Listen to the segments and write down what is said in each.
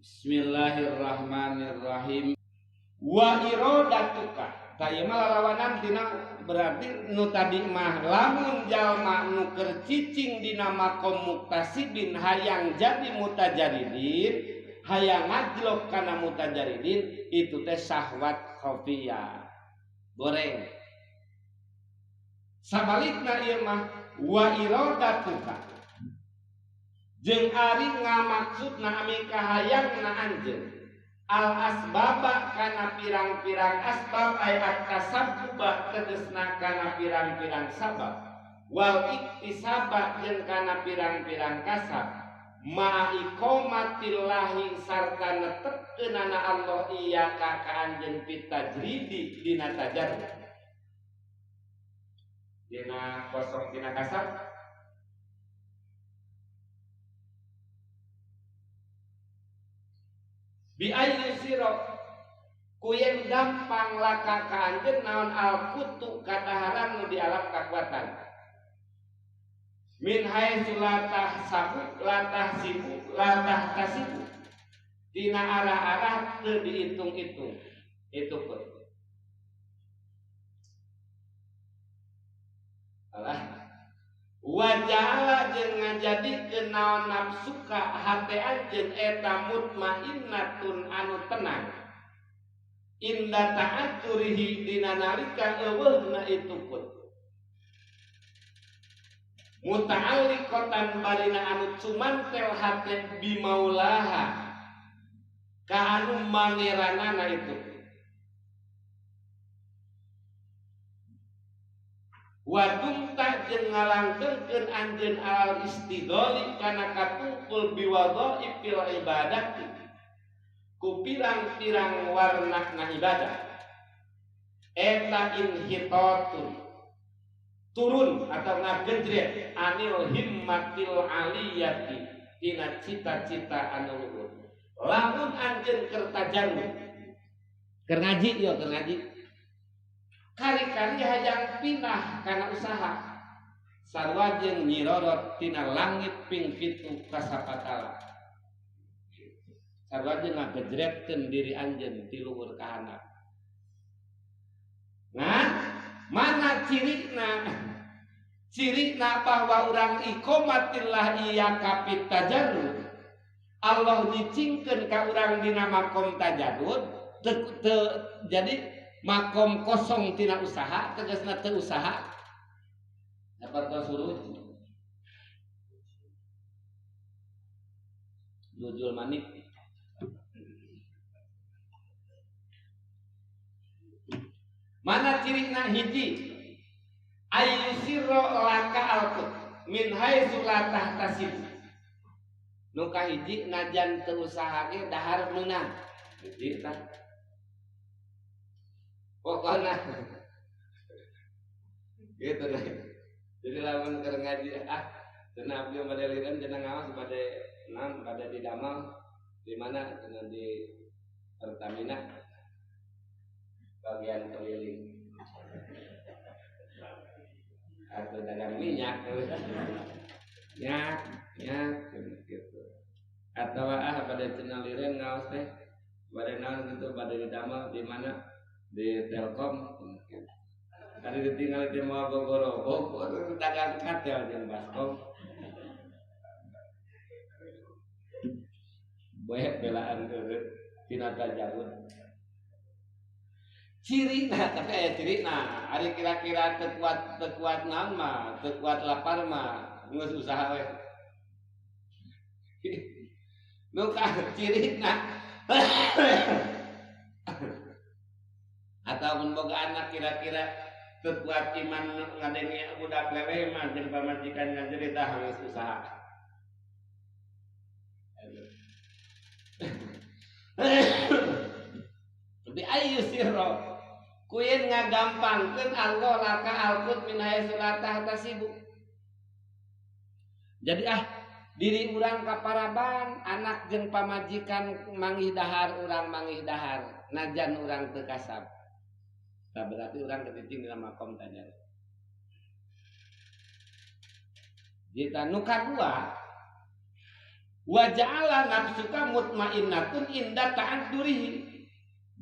Bismillahirrahmanirrahim. Wa iradatuka. Tah ieu mah lalawanan tina berarti nu tadi mah lamun jalma nu keur cicing dina makom muktasibin hayang jadi mutajaridin, hayang ngajlok kana mutajaridin itu teh syahwat khafiyah. Goreng. Sabalikna ieu mah wa iradatuka. Jeung ari ngamaksudna ami kahayangna anjeun al asbaba kana pirang-pirang asbab ay at-tasabbuba tegesna kana pirang-pirang sabab wal iktisaba jeung kana pirang-pirang kasab ma iqamatillahi sarta netepkeunana Allah iya ka anjeun pitajridi dina tajarrud dina kosong dina kasab. Bi ayyu siro kuyen gampang laka ka anjeun naon al-kutu kadaharan nu dialap kakuatan min haitsu la tahsabu la tahsibu la tahtasibu dina arah-arah teu dihitung-hitung itu pun alah wajala jeung ngajadikeun naon nafsuka hate anjeun eta mutmainnatun anu tenang inda ta'azzurihi dina nalika eueuhna itu pun muta'alliqatan barina anu cumantel hate bimaulaha ka anu mangeranana itu wadumta jeung ngalangkeungkeun anjeun alal istidoli kana katungkul biwadhaifil ibadati ku pirang-pirang warna na ibadah eta inhitatun turun atau ngagejret anil himmatil aliyati tina cita-cita anu luhur. Lamun anjeun keur tajarrud keur ngaji ieu keur ngaji kari-kari hayang pindah kana usaha sarua jeung nyirorot tina langit ping pitu ka sapatala sarua jeung ngagejretkeun diri anjeun ti luhur ka handap. Nah, mana cirina? Cirina bahwa urang iqamatillah iyyaka fit tajarrud. Allah nyicingkeun ka urang dina makom tajarrud, jadi makom kosong tina usaha tegasna teu usaha dapat suruh jujul manik mana cirina hiji ayyusirra laka alqut min haitsu la tahtasib nu kahiji najan teu usaha ge dahar meunang hiji tah pokoknya gitu nih. Jadi lamun keur ngaji ah cenah abdi bade liren cenah ngaos bade naon bade di damel di mana cenah di Pertamina bagian keliling atau dagang minyak minyak minyak gitu atau ah bade cenah liren ngaos teh bade naon gitu bade di damel di mana di Telkom tadi ditinggal di mau gogoro oh dagang katel jeung baskom bae belaan eureut tina tajarrud cirina tapi aya cirina ari kira-kira teu kuat naon mah teu kuat lapar mah geus usaha we nu ka cirina ataupun boga anak kira-kira teu kuat iman ngadenge budak leleh mah jeung pamajikan ngajerita geus usaha. Bi ayu sirra kuyen ngagampangkeun Allah laka alqut min haitsu la tahtasibu. Jadi ah diri urang kaparaban anak jeung pamajikan manggih dahar urang manggih dahar najan urang teu kasab. Nah, berarti orang keticing dalam makom tajarrud. Jika nu kadua Wa ja'ala nafsuka mutmainnatun inda ta'addurihi.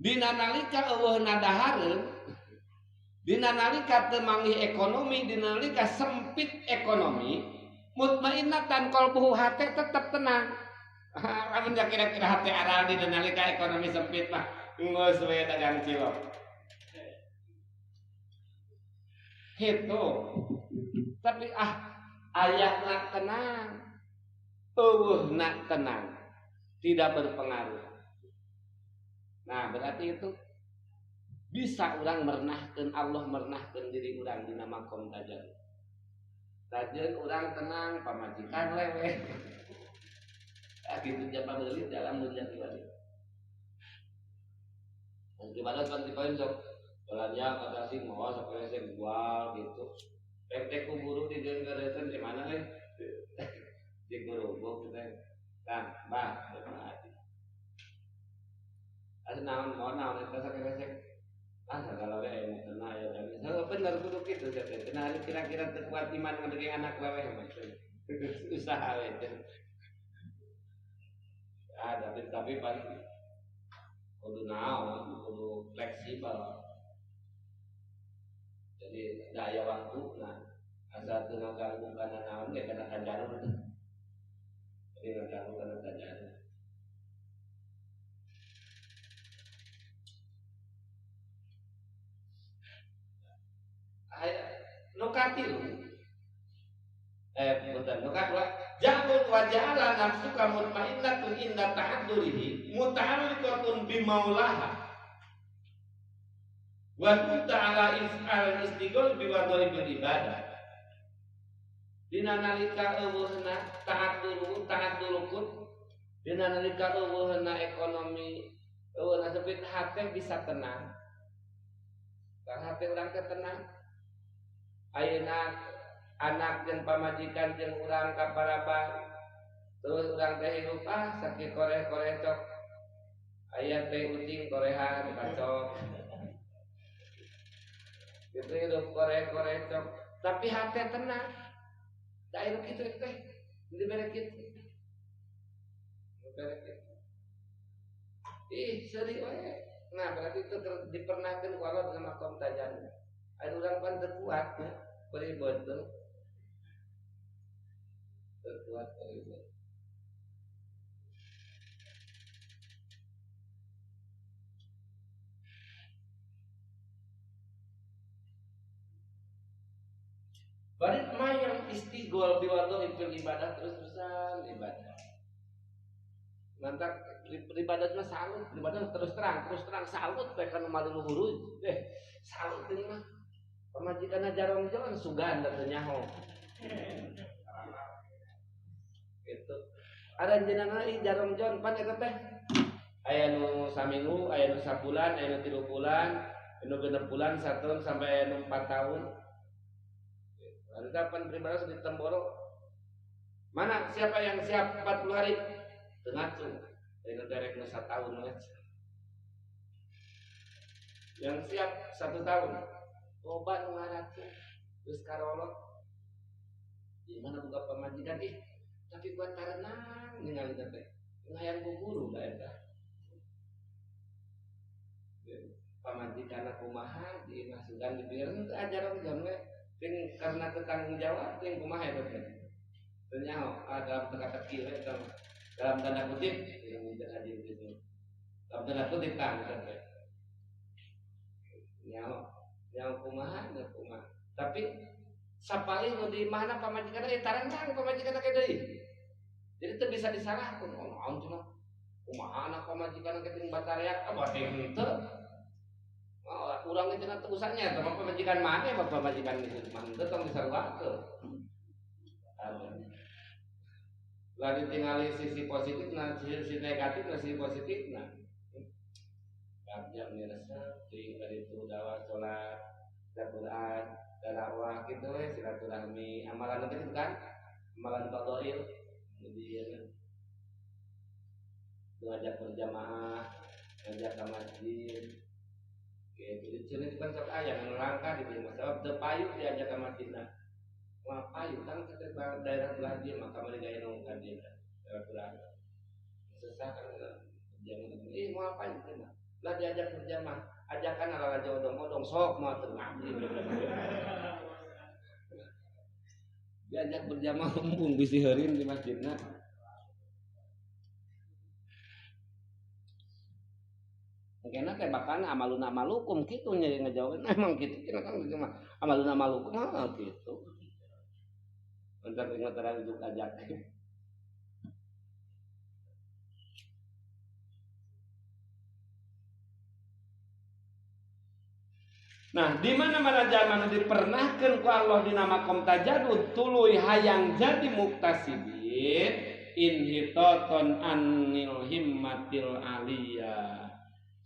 Dina nalika eueuh nadahareun, dina nalika teu manggih ekonomi, dina nalika sempit ekonomi, mutmainnatan qalbuhu hate tetep tenang. Lamun kira-kira hate aral dina nalika ekonomi sempit mah geus we dagang cilok. Gitu. Tapi ayahna tenang, eueuhna tenang, tidak berpengaruh. Nah, berarti itu bisa orang merenahkan Allah, merenahkan diri orang dina makom tajarrud. Tajen orang tenang, pamajikan leweh. Ah gitu japa beulit dalam dunia pribadi. Gimana kan tipe sok belanja kata sing mau sok resep jual gitu. Pek ku guru di jeung gareuteun di mana teh? Di guru buk teh. Tah, bah, ada naon mau naon eta sakeresek. Ah sagala we aya nu kena aya daging. Salah bener kudu kitu teh. Cenah kira-kira teu kuat iman ngadege anak leweh mah. Usaha we teh. Ah tapi pan kudu naon, kudu fleksibel. Jadi daya waktu nah asa teu ngaganggu kana naon ge kana tajarrud. Jadi ngaganggu kana tajarrud. Nu katilu punten nu kadua ja'al wa ja'ala nafsuka mutmainnatun inda ta'addurihi muta'alliqatun bimaulaha wa kunta ala is'al istighol biwadoi bil ibadah. Dina nalika eueuhna ta'adduru ta'addurukut, dina nalika eueuhna ekonomi eueuhna sempit hate bisa tenang. Tah hate urang teh tenang. Ayeuna anak jeung pamajikan jeung urang ka paraban terus urang teh hirup sakit koreh-koreh cok aya teh ucing korehan bacok gitu hirup koreh-koreh cok tapi hate tenang da hirup kitu teh dibere kitu dibere kitu ih seuri we. Nah berarti itu dipernahkeun ku Allah dengan makom tajarrud. Ayo urang pan teu kuat ya, beribet tuh. Teu kuat beribet. Bari mah yang istighol biwadho fil ibadah terus-terusan ibadah. Nantak ibadah mah salut, ibadah terus terang salut bae kana maluhur. Salut ini mah. Pamajikan jarong jalan sugan dan nyaho. Gitu. Ada jenengan jarong jalan pan eta teh. Aya nu saminggu, aya nu sabulan, aya nu 3 bulan, aya nu 6 bulan, 1 tahun sampai aya nu 4 tahun. Ada pan pribadi di Temboro. Mana siapa yang siap 40 hari? Teu ngacung. Aya nu derek nu 1 tahun we. Yang siap 1 tahun. Loba nu ngaratung geus karolot. Di mana boga pamajikan tapi buat tarenang ningali teh. Hayang guru da eta. Pamajikan kumaha dimasukkan dipikirkeun teu ajaran jam we ting karena ketanggung jawab ting kumaha eta teh. Teu nyaho dalam teka-teki we dalam tanda kutip yang hadir gitu. Dalam tanda kutip tang teh. Nyaho yang kumaha da kumaha tapi sapalih nu di mana pamajikan tarenang pamajikan ke deui jadi teu bisa disalahkeun oh naon cenah kumaha anak pamajikan ke ting batareak ah bating teu urang teh cenah teu usah nya teh pamajikan maneh pamajikan geus mah teu tong disaruakeun lah ditingali sisi positif nah sisi negatif nah sisi positif nah kerja miresep ting itu dakwah salat Quran dakwah gitu we silaturahmi amalan itu gitu kan amalan fadail kemudian ngajak berjamaah ngajak ke masjid gitu di sini kan sok aya nu langka di dieu sebab teu payu diajak ke masjid nah wah payu kan ke daerah belah dieu maka kamari gaya nu ka dieu Kurang susah kan jangan mau apa itu lah diajak berjamaah ajakan ala raja odong-odong sok mau tenang diajak berjamaah embung bisi heurin di masjidna. Kena teh bahkan amaluna malukum kitu nya ngejawab emang kitu kena kan mah amaluna malukum mah kitu. Entar ingat rujuk ajak. Nah, di mana-mana zaman dipernahkeun ku Allah dina makom tajadud tuluy hayang jadi muktasibin inhitaton anil himmatil aliyah.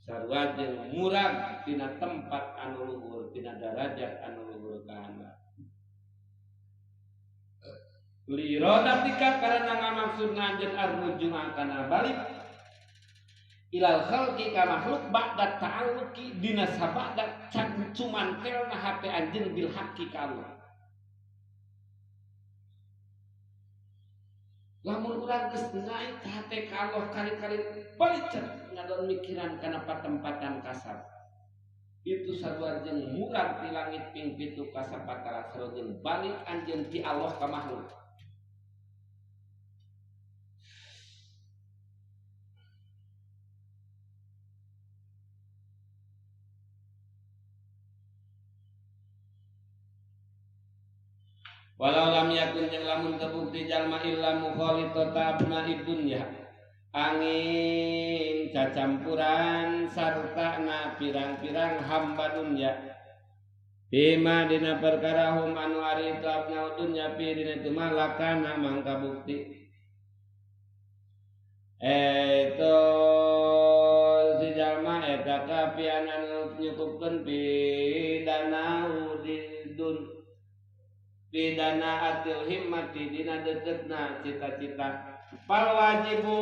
Sarua jeung murag tina tempat anu luhur tina darajat anu luhur kana. Lirodatika karena ngamaksud anjeun arrujung kana balik ilal khalqi ka makhluk ba'da ta'alluqi dina sabada cumantelna hate anjeun bil haqqi ka Allah. Lamun urang geus naik hate ka Allah kali-kali balik ngadon mikiran kana patempatan kasar. Itu sarua jeung murag ti langit ping pitu ka sapatara sarua jeung balik anjeun ti Allah ka makhluk. Walau lam yakun jeung lamun tebukti jalma illa mukhalitata abna'id dunya angin cacampuran sarta na pirang-pirang hamba dunya bima dina perkara hum anu ari itu abna'ud dunya pi dina itu malakana mangka bukti eta si jalma eta kapian anu nyukupkeun pidana dun pidana atil himmati dina deketna cita-cita fal wajibu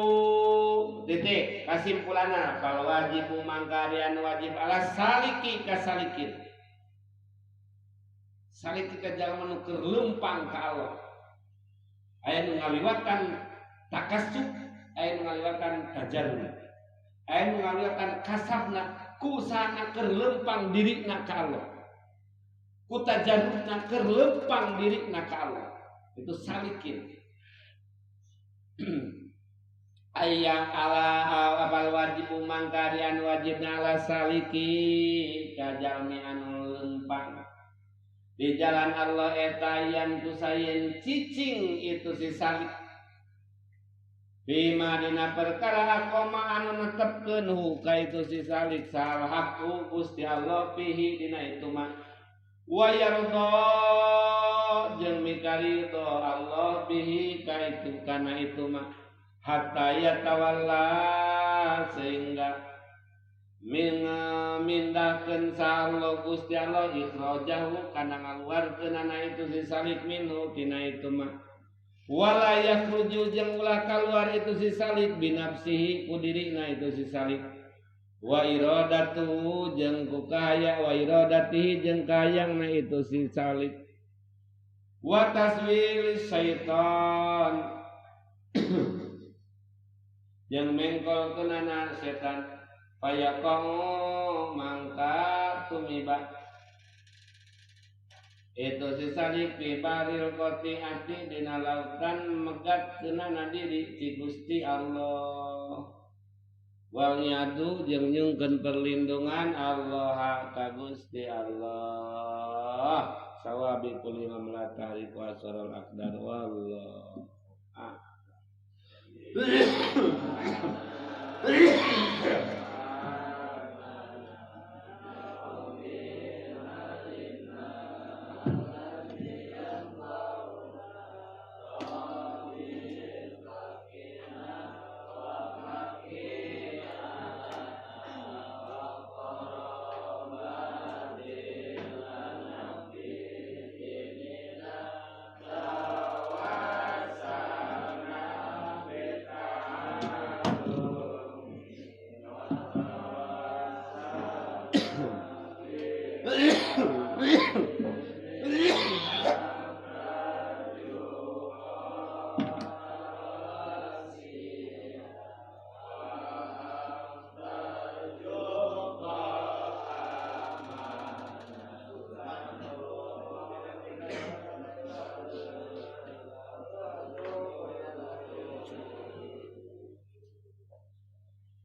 titik kasimpulanna fal wajibu mangkarian wajib ala saliki kasalikin saliki ka jalma nu keur leumpang ka Allah aya nu ngaliwatan takassub aya nu ngaliwatan tajarrud aya nu ngaliwatan kasabna ku usahana keur leumpang dirina ka Allah ku tajarrudna keur lempang dirina ka Allah itu salikin. Aya ala apal wajibu mangkarian wajibna ala saliki ka jalmi anu lempang di jalan Allah eta yan kusayen cicing itu si salik bima dina perkara akoma anu netepkeun hu ka itu si salik sal haqqu Gusti Allah fihi dina itu mah wa yarda jeung mikaridho Allah bihi ka itu kana itu mah hatta yatawalla sehingga mindahkeun sa Allah Gusti Allah ikhrajahu kana ngaluarkeunana itu si salik minhu tina itu mah wala yakhruju jeung ulah kaluar itu si salik binafsihi ku dirina itu si salik wa iradatu jeung ku kahaya wa iradatihi jeung kahayangna itu si salik wa taswil syaitan jeung mengkolkeunana setan fayaqau mangka tumiba itu si salik fi baril qati'ati dina lautan megat keunana diri ti Gusti Allah wal yadu jeung nyungkeun perlindungan Allah ka Gusti Allah sawabi kulli mamlatari wa asral aqdar wallah.